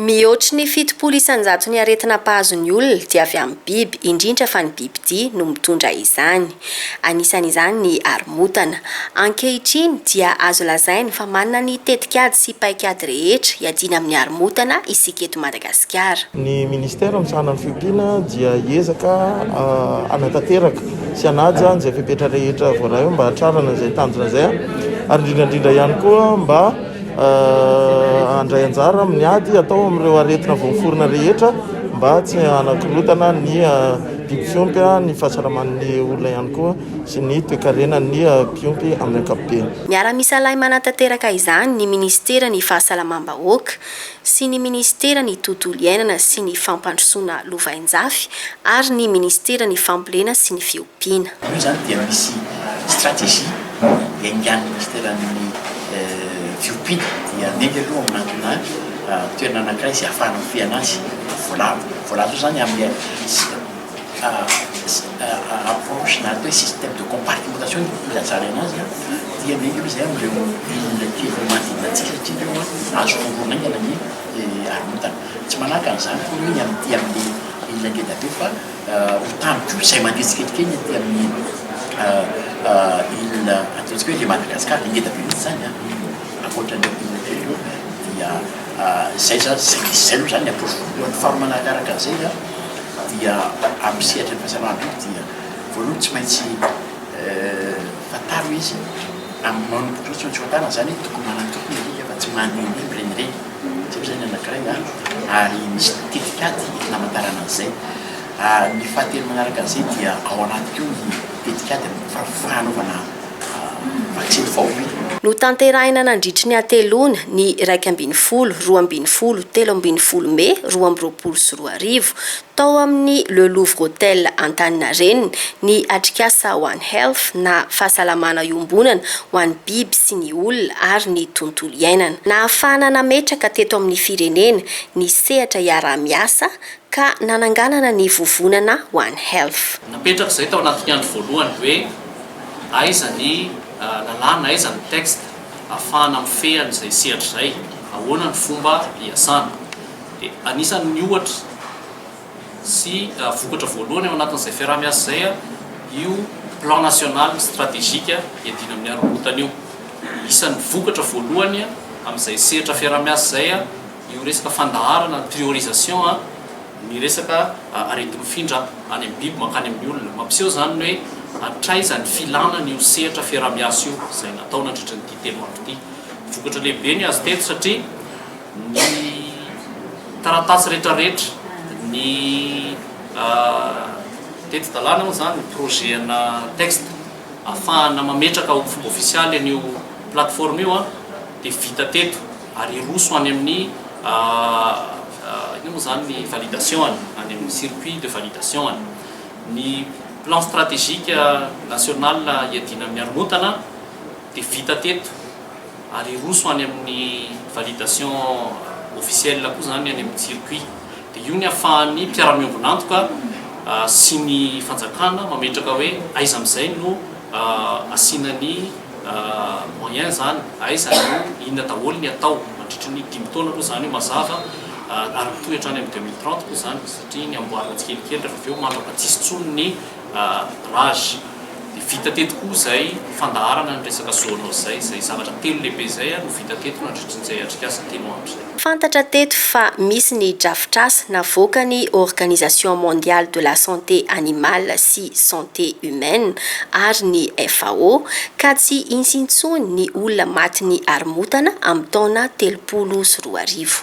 Mihoatry ny 70% ny aretina mpahazo ny olona dia avy amin'ny biby, indrindra fa ny bibidia no mitondra izany. Anisan'izany ny haromotana. Ankehitriny dia azo lazaina fa manana ny tetikady sy paikady rehetra hiadiana amin'ny haromotana isika eto Madagasikara. Ny ministera misahana ny fiompiana dia hiezaka hanatanteraka sy hanaja izay fepetra rehetra voaray mba hahatrarana izay tanjona izay, ary indrindra indrindra ihany koa mba handray anjara amin'ny ady atao amin'ireo aretina vao miforona rehetra mba tsy hanakorotana ny biby fiompy, ny fahasalaman'ny olona ihany koa sy ny toekarenan'ny mpiompy amin'ny ankapobeny. Miara-misalahy manatanteraka izany ny ministeran'ny Fahasalamam-bahoaka sy ny ministeran'ny Tontolo iainana sy ny Fampandrosoana lovainjafy ary ny ministeran'ny Fambolena sy ny Fiompiana. Io izany dia misy stratégie iaingan'ny ministeran'ny Fiompiana, dia miainga aloha manantona toerana anankiray izay ahafahana mifehy anazy. Voalavo, voalaza eo izany amin'ny approche na atao hoe système de compartimentation no ilazana anazy, dia miainga aloha izay amin'ireo île kely manodidina antsika satria ireo azo forona haingana ny haromotana. Tsy manahaka an'izany koa ny aty amin'ny île ngeda be fa ho tany koa izay mandeha tsikelikely ny aty amin'ny île ataontsika hoe le Madagascar, le ngeda be mihitsy izany an, ankoatran'ireo île kely ireo, dia izay zany, izay aloha izany ny approche voalohany. Faharoa manarakaraka an'izay an, dia amin'ny sehatry ny fahasalamana biby dia voalohany tsy maintsy fantaro izy amin'ny manomboka eo, tsy maintsy fantarina izany hoe tokony manantoko ny alika fa tsy mandehandeha mirenireny, izay moa izany ny anankiray an, ary misy tetikady entina hamantarana an'izay. Ny fahatelo manaraka an'izay dia ao anaty koa ny tetikady amin'ny fanaovana vaksiny faobe. Notanterahina nandritry ny hateloana, ny 11, 12, 13 mey 2022, tao amin'ny Le Louvre Hotel Antaninarenina, ny atrikasa One Health na fahasalamana iombonana ho an'ny biby sy ny olona ary ny tontolo iainana. Nahafahana nametraka teto amin'ny firenena ny sehatra iaraha-miasa ka nananganana ny vovonana One Health. Napetraka izay tao anatin'ny andro voalohany hoe aiza ny lalàna, aiza ny texte ahafahana mifehy an'izay sehatra izay, ahoana ny fomba hiasana. Dia anisan'ny ohatra sy vokatra voalohany ao anatin'izay fiaraha-miasa izay io plan national stratégique hiadiana amin'ny haromotana io. Isan'ny vokatra voalohany amin'izay sehatra fiaraha-miasa izay io resaka fandaharana, ny priorisation ny resaka areti-mifindra any amin'ny biby mankany amin'ny olona. Mampiseho izany ny hoe hatraiza ny filana an'io sehatra fiaraha-miasa io izay natao nandritra an'ity 3 andro ity. Vokatra lehibe ny azo teto satria ny taratasy rehetrarehetra, ny teti-dalàna moa izany, ny projet ana texte ahafahana mametraka ho fomba ofisialy an'io plateforme io dia vita teto ary hiroso any amin'ny inona moa izany ny validation any, any amin'ny circuit de validation any. Ny plan stratégique national hiadiana amin'ny haromotana dia vita teto ary hiroso any amin'ny validation officielle koa izany any amin'ny circuit. Dia io ny ahafahan'ny mpiara-miombon'antoka sy ny fanjakana mametraka hoe aiza amin'izay no asiana ny moyen izany, aiza no inona daholo ny atao mandritry ny 5 taona aloha izany io mazava ary mitohy hatrany amin'ny 2030 koa izany satria ny amboarina tsikelikely rehefa avy eo mandrapa tsisy intsony ny rage. Dia vita teto koa izay fandaharana ny resaka zoonose izay, izay zavatra telo lehibe izay no vita teto nandritry izay atrikasa 3 andro izay. Fantatra teto fa misy ny drafitrasa navoakan'ny Organisation Mondiale de la Santé Animale sy Santé Humaine ary ny FAO ka tsy hisy intsony ny olona matin'ny haromotana amin'ny taona 2030.